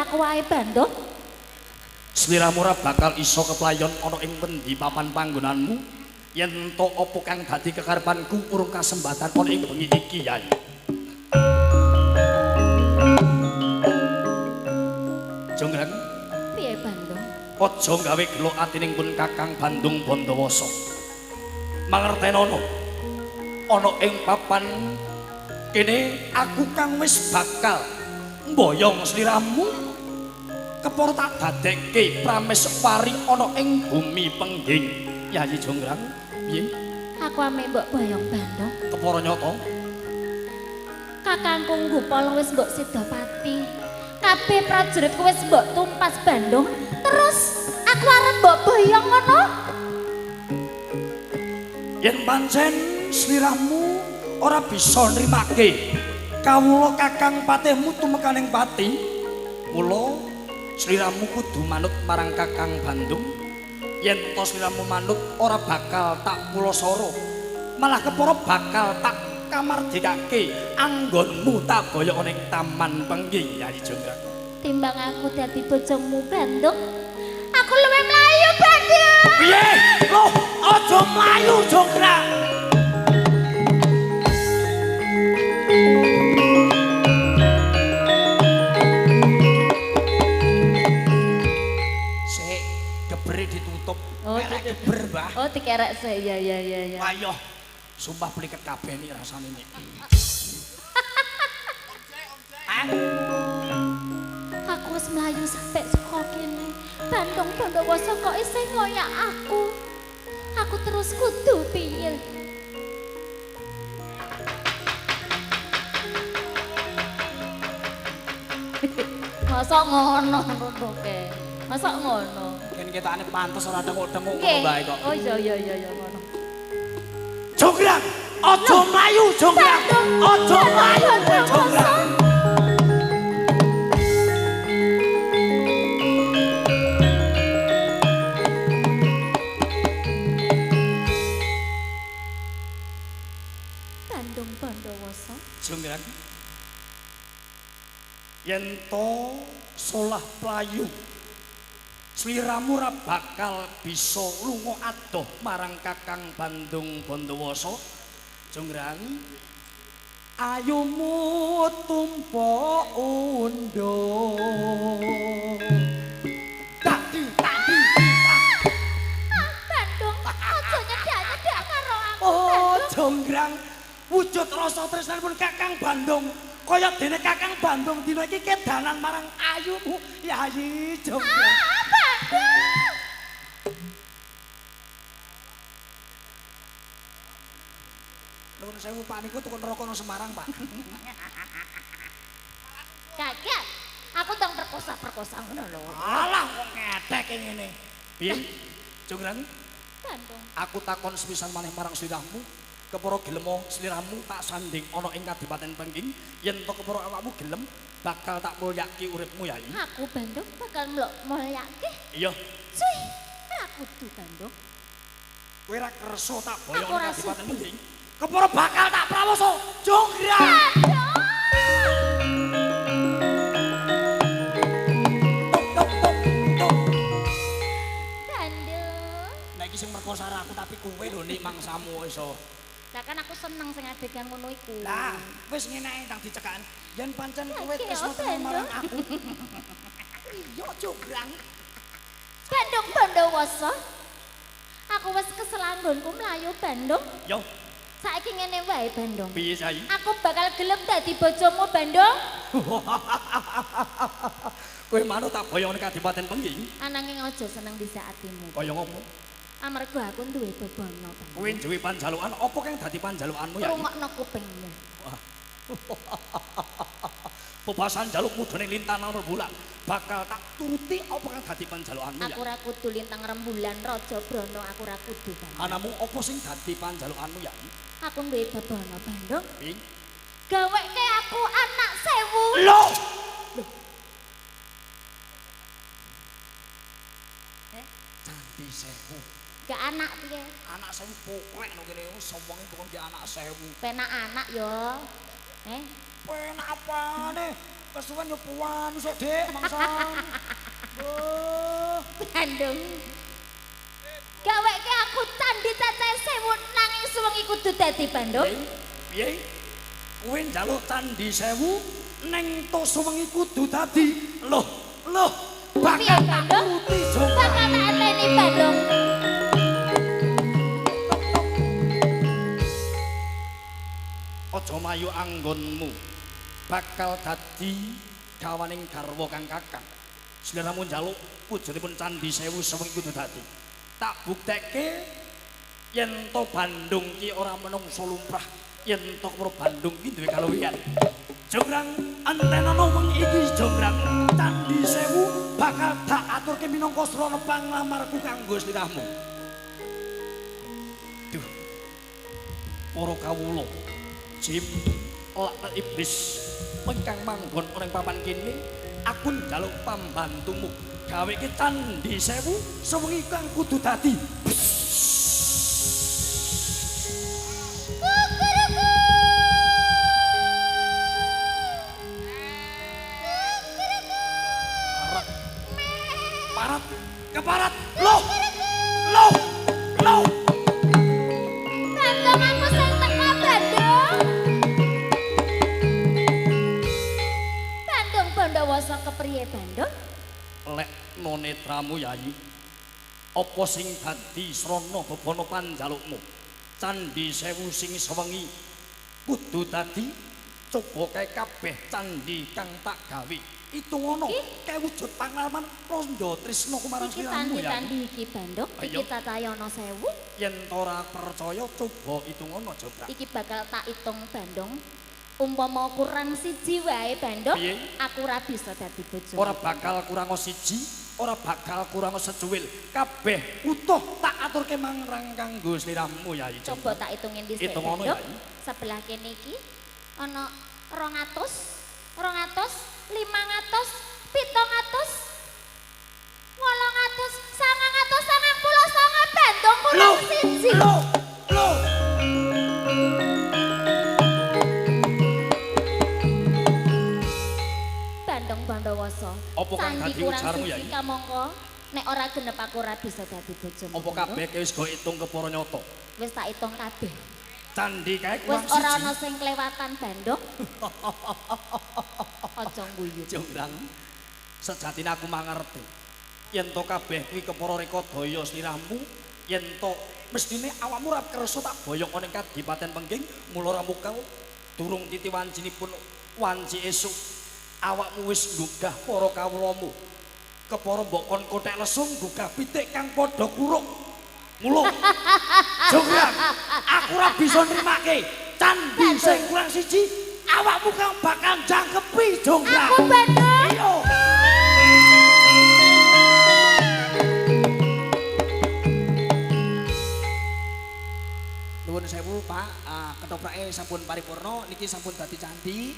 aku wae Bandung. Sliramu ora bakal iso keplayon ana ing pundi papan panggonanmu yen to apa kang dadi kekarepanku urung kasembatan ana ing bengi iki Yai. Jonggrang. Piye Bandung? Aja gawe gelo atining pun Kakang Bandung Bondowoso. Mangertenono ana ing papan kene aku kang wis bakal mboyong sliramu kepara tak dadekke prameswari ana ing bumi Pengging. Yayi Jonggrang, piye? Aku ame mbok boyong Bandung. Kepara nyata. Kakangku Nggupala wis mbok sidapati. Kabeh prajuritku wis mbok tumpas Bandung. Terus aku arep mbok boyong ngono? Yen pancen sliramu ora bisa nrimake kawula Kakang patihmu tumekaning pati, mula sliramu kudu manut marang Kakang Bandung. Yen to sliramu manut ora bakal tak pulasara, malah kepara bakal tak kamardikake anggonmu tak boyok ning Taman Pengging. Yayi Jonggrang, timbang aku dadi bojomu Bandung, aku luwih mlayu Bandung. Piye? Loh, aja mlayu Jonggrang. Sik, gebere ditutup. Oh, kerek geber, Mbah. Oh, dikerek sik. Ya ya ya ya. Ayo. Sumpah pliket kabeh nih rasane nek. Aku wis mlayu sampe saka kene. Bandung Bondowoso kok isih ngoyak aku. Aku terus kudu piye? Masa ngono nunduke. Masa ngono. Ken ketokane pantes ora tenguk-tenguk ngono bae kok. Oh iya iya iya iya ngono. Jonggrang, aja mlayu Jonggrang. Aja mlayu Jonggrang. Bandung Bondowoso. Jonggrang. Yen to solah playu sliramu ora bakal bisa lunga adoh marang Kakang Bandung Bondowoso. Jonggrang, ayumu tumpuk undung. Tadi tadi Bandung, aja nyedak-nyedak karo aku. Oh, Jonggrang, wujud rasa tresnanipun Kakang Bandung kaya dene Kakang Bandung dina iki kedanan marang ayumu Yayi Jonggrang. Ah, Bandung. Nuwun sewu Pak niku tukun rokok nang Semarang, Pak. Gagak. Aku tong perkosa-perkosa ngono lho. Alah kok ngedek ngene. Piye? Jonggrang? Bandung. Aku takon sepisan maneh marang sliramu. Kepara gelemo sliramu tak sanding ana ing Kadipaten Pengging, yen to kepara awakmu gelem bakal tak mulyake uripmu Yai. Aku Bandung bakal mulyake. Iya. Cuy, ora kudu Bandung. Kowe ora kersa tak boyong ning Kadipaten Pengging. Kepara bakal tak prawoso Jonggrang. Bandung. Nek iki sing merkosa aku tapi kowe lho nek mangsamu iso. Lah kan aku seneng sing adegan ngono iku. Lah, wis ngene ae ndang dicekan. Yen pancen kowe tresno marang aku. Iya, Jonggrang. Bandung Bondowoso. Aku wis kesel anggonku mlayu Bandung. Yo. Saiki ngene wae Bandung. Piye saiki? Aku bakal gelem dadi bojomu Bandung. Kowe manut tak boyong ning Kadipaten Pengging. Ananging aja seneng dhisik atimu. Kaya ngopo? Amarga aku duwe bebana. Kowe duwe panjalukan apa kang dadi panjalukanmu ya? Rungokno kupingmu. Bebasan jalukmu dening lintang rembulan bakal tak turuti apa kang dadi panjalukanmu ya? Aku ora kudu lintang rembulan Raja Brana, aku ora kudu Bandung. Anamu apa sing dadi panjalukanmu ya? Aku duwe bebana Bandung. Piye? Gaweke aku anak 1000. Lho. Eh? Candi 1000. Gak anak piye? Anak 1000 pokoke nang kene sewonge pokoke anak 1000. Penak anak yo. Eh? Penak apane? Kesuwen yo puan sok Dik, mangsan. Oh, Bandung. Gaweke aku candi cacah 1000 nanging suwengi kudu dadi Bandung. Piye? Kowe njaluk candi 1000 neng to suwengi kudu dadi. Loh, loh. Piye Bandung? Bakal tak enteni Bandung. Aja mayu anggonmu. Bakal dadi gawaning garwa kang kakang. Sliramu njaluk pujunipun candi 1000 sewengi kudu dadi. Tak buktekke yen to Bandung ki ora menungso lumrah, yen to kepara Bandung ki duwe kaluwihan. Jonggrang entenono wengi iki Jonggrang, candi 1000 bakal tak aturke minangka srana panglamarku kanggo sliramu. Duh. Para kawula, jim laknat iblis ingkang manggon ana ing papan kene, aku njaluk pambantumu gaweke candi 1000 sewengi kang kudu dadi. Parat, keparat, loh, loh, loh. Bandung aku sing teka Bandung. Bandung Bondowoso kepriye Bandung? Lek netramu Yayi, apa sing dadi srana bebana panjalukmu? Candi 1000 sing sewengi kudu dadi, coba kae kabeh candi kang tak gawe. Itungono kae wujud pangalaman rondo trisna kumarang sliramu ya. Iki candi iki Bandung, iki tatayana 1000. Yen ora percaya coba itungono Jonggrang. Iki bakal tak itung Bandung. Umpama kurang siji wae Bandung, aku ora bisa dadi bojomu. Ora bakal kurang siji, ora bakal kurang secuil. Kabeh utuh tak aturke mangrang kanggo sliramu Yayi. Coba tak hitungin dhisik. Itungono Yayi. Sebelah kene iki ana 200, 200, 500, 700, 800, 999 Bandung kurang siji. Loh, loh. Bandung Bondowoso. Apa kang dadi ujarmu Yayi? Kamangka nek ora genep aku ora bisa dadi bojomu. Apa kabeh wis go itung kepara nyata? Wis tak itung kabeh. Candi kae kurang siji. Wis ora ana sing kelewatan Bandung. Aja ngguyu. Jonggrang, sejatine aku mangerti. Yen to kabeh kuwi kepara reka daya sliramu, yen to mestine awakmu ora kersa tak boyong ana ing Kadipaten Pengging, mula ora mukal durung titi wancinipun wanci esuk. Awakmu wis nggugah para kawulamu. Kepara mbok kon kothek lesung nggugah pitik kang padha kuruk. Mula Jonggrang, aku ora bisa nrimake candi sing kurang siji, awakmu kang bakal jangkepi Jonggrang. Aku Bandung. Iya. Nuwun sewu Pak, ketoprake sampun paripurna, niki sampun dadi candi.